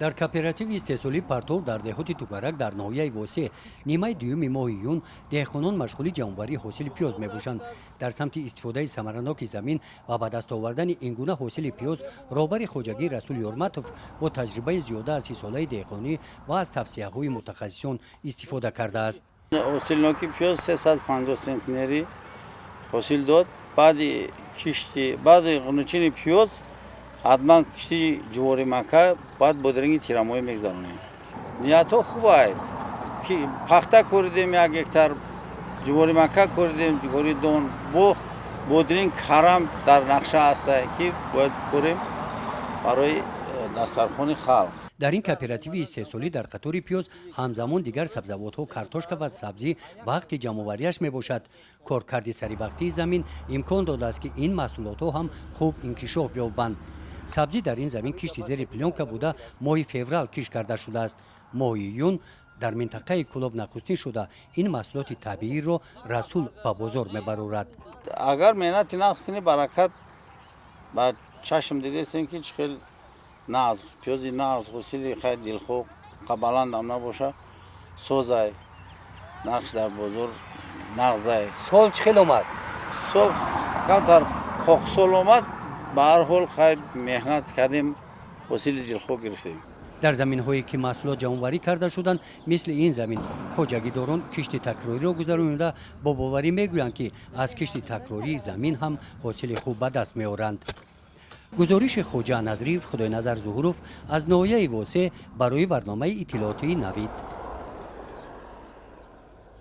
Дар кооперативи истеҳсолии «Партов» дар деҳоти Тугарак дар ноҳияи Восеъ нимаи дуюми моҳи июн деҳқонон машғули ҷамъоварии ҳосили пиёз мебошанд. Дар самти истифодаи самараноки замин ва ба даст овардани ин гуна ҳосили пиёз роҳбари хоҷагӣ Расул Ёрматов бо таҷрибаи зиёда аз 30-солаи деҳқонӣ ва аз тавсияҳои мутахассисон истифода кардааст. Ҳосилнокии пиёз 350 центнери ҳосил дод. Баъди кишти, баъди ғунучини пиёз ҳатман кишти ҷуворимакка, баъд бодринги тирамоҳӣ мегузаронем. Ниятҳо хубай. Пахта коридем 1 гектар, ҷуворимакка коридем, ҷувори дон, бо бодринг, карам дар нақша ҳаста, ки бояд корем барои дастархони халқ. Дар ин кооперативи истеҳсолӣ дар қатори пиёз ҳамзамон дигар сабзавотҳо, картошка ва сабзӣ вақти ҷамъоварияш мебошад. Коркарди саривақтии замин имкон додааст, ки ин маҳсулотҳо ҳам хуб инкишоф ёбанд. Сабзӣ дар ин замин кишти зери плёнка буда, моҳи феврал кишт карда шудааст. Моҳи июн дар минтақаи Кӯлоб нахустин шуда ин маҳсулоти табииро Расул ба бозор мебарорад. Агар меҳнати нағз кунӣ, баракат ба чашм дидестем, ки чӣ хел нағз пиёзи нағз, ҳосили хай дилхоҳ, баландам набоша, созай, нархш дар бозор нағзай. Сол чӣ хел омад? Сол камтар қоқсол омад. Ба ҳар ҳол, хай, меҳнат кардем, ҳосили дилхоҳ гирифтем. Дар заминҳое, ки маҳсулот ҷамъоварӣ карда шуданд, мисли ин замин, хоҷагидорон кишти такрориро гузаронида, бо боварӣ мегӯянд, ки аз кишти такрории замин ҳам ҳосили хуб ба даст меоранд. Гузориши Хоҷа Назриев, Худойназар Зуҳуров аз ноҳияи Восеъ барои барномаи иттилоотии «Навид».